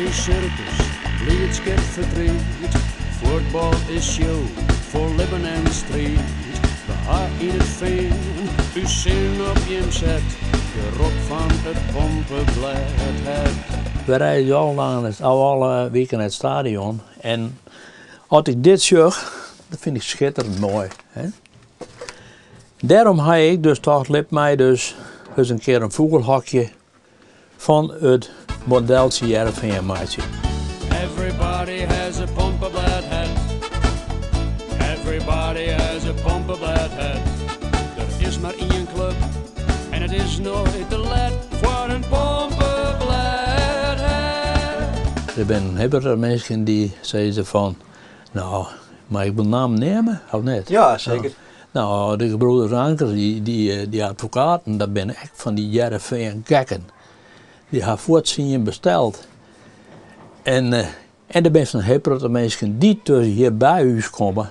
is sirkus, bliidskip, fertriet. Fuotbal is show, foar libben en striid. We ha yn it Fean ús sin op jim set, de rop fan it pompeblêd heard. We reizgje al lang al alle wiken nei it stadion en as ik dit sjoch, dat fyn ik skitterend moai. Hè? Dêrom ha ik dus tocht, lit my dus ris in kear in fûgelhokje fan it modeltsje Hearrenfean meitsje. Everybody has a pompeblêd hat. Everybody has a pompeblêd hat. Der is mar ien klup en it is noait te let foar in pompeblêd hat. Der binne in hiel protte minsken dy't sizze fan, no, mei ik wol nammen neame of net? Ja, seker. No, de gebroeders Anker, dy advokaten, dat binne ek fan dy Hearrenfean gekken. Dy ha fuort tsien besteld. En, en der binne in hiel protte minsken dy't dus hjir by ús komme,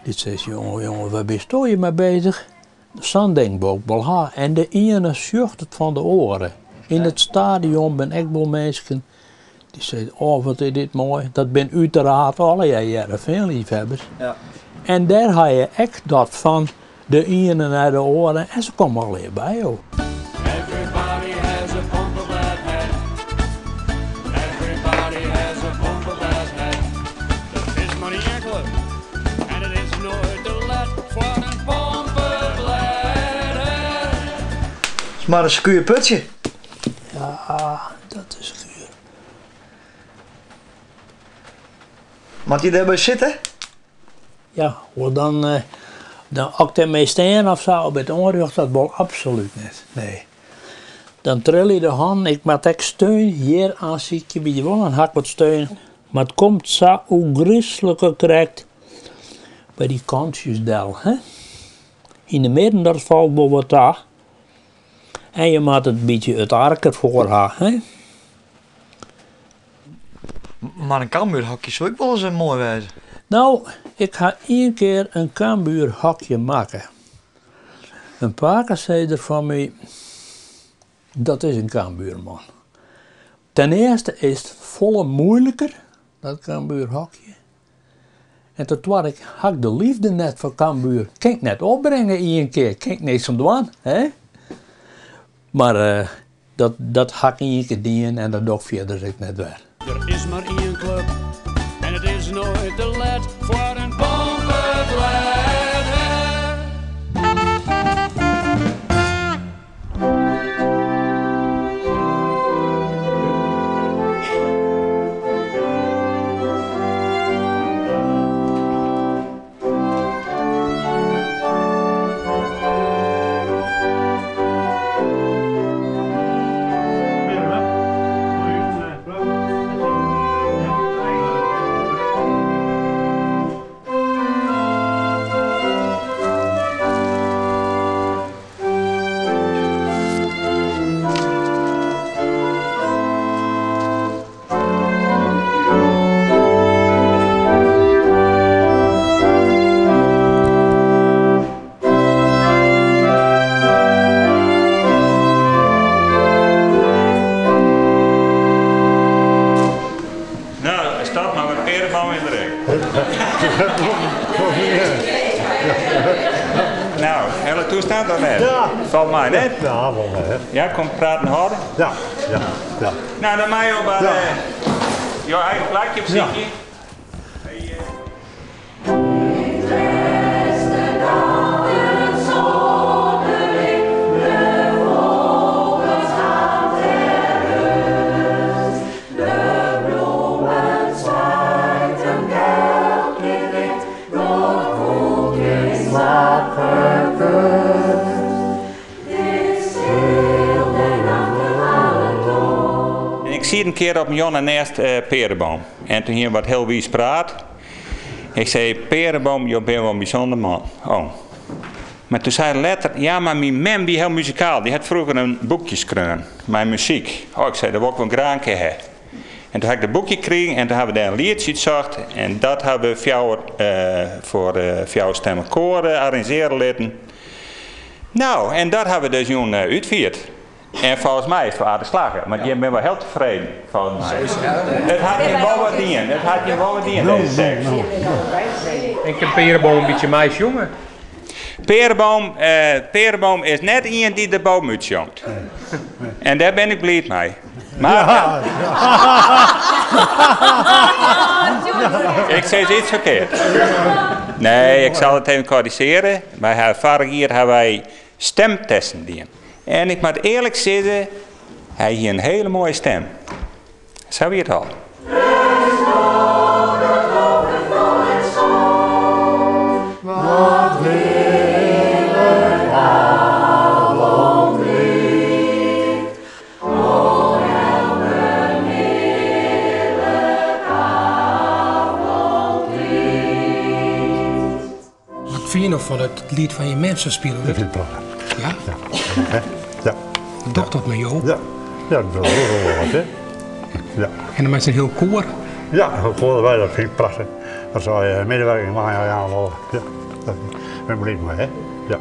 dy't sizze, jonge, jonge, wêr bisto hjir mei beuzich? Sa'n ding wol ik wol ha. En de iene sjocht it fan de oare. Yn it stadion binne ek wol minsken Dy sizze, oh wat is dit moai. Dat binne úteraard allegear Hearrenfeanleafhebbers. Ja. En dêr ha je ek dat fan de iene nei de oare en se komme allegear by jo. Everybody has a pompeblêd hat. Everybody has a pompeblêd hat. Der is mar ien klup en it is noait te let foar in pompeblêd hat. Is mar in sekuer putsje. Ja, dat is sekuer. Moat hy dêrby sitte? Ja, oars dan, eh, dan as ik dermei stean of sa op it oanrjocht, dat wol absolút net. Nee. Dan trilje de hannen, ik moat ek steun hjir oan sykje, wie wol in hak wat steun. Mar it komt sa ôfgryslike krekt by dy kantsjes del. Hè? Yn de midden dat falt wol wat ta. En je moatte in bytsje it ark derfoar ha, hè? Mar in Cambuurhokje soe ek wolris moai wêze. No, ik ha ien kear in Cambuurhokje makke. In pakesizzer fan my, dat is in Cambuurman. Ten earste is it folle moeiliker, dat Cambuurhokje. En ten twadde ha ik de liefde net foar Cambuur. Kin ik net opbringe ien kear, kin ik niks oan dwaan. Hè? Mar eh, dat, dat ha ik ien kear dien en dat doch ik fierder ek net wer. Der is mar ien klup en it is noait te let foar in pompeblêd. No, stap mar mei peareboom yn de rek. No, hele toestand of net? Ja. Falt mei, net? Ja, wol hè. Ja, kom praten hâlde? Ja, ja, ja. No, dan meie jo mar Ja. jo eigen plakje opsykje. En ik siet in kear op in jûn neist Peereboom. En toen hiene we wat hiel wiis praat. Ik sei, Peereboom, jo binne wol in bysûnder man. Oh. Mar toen sei er letter, ja, mar myn mem wie hiel muzikaal. Dy hat froeger in boekje skreaun mei muzyk. Oh, ik sei, dat wol ik wol graach in kear ha. En toen ha ik dat boekje krigen en toen ha we dêr in lietsje útsocht. En dat ha we fjouwer, foar fjouwerstemmich koar arranzjearje litten. No, en dat ha we dus jûn útfierd. En folgens my is it wol aardich slagge, want jim binne wol hiel tefreden, folgens my. It hat jim wol wat dien, it hat jim wol wat dien, dizze tekst. En kin Peereboom in bytsje meisjonge? Peereboom, Peereboom is net ien dy't der bovenút sjongt. En dêr bin ik bliid mei. Mar ik sis iets ferkeard. Nee, ik sil it even korrigearje. Wy hawwe foarich jier hawwe wy stemtesten dien. En ik moat earlik sizze, hy hie in hiele moaie stim. Sa wie it al. Wat fyn je no fan it liet fan je mem sa spile wurdt? Dat vind ik prachtig. Ja? Ja. Ja. Wat docht dat mei jo? Ja, ja dat docht wol wat, hè. Ja. En dan mei sa'n hiel koar? Ja, een koar derby, dat vind ik prachtig. Dat zou je medewerking mei jaan wolle. Ja, daar ben ik bliid mei, hè. Ja.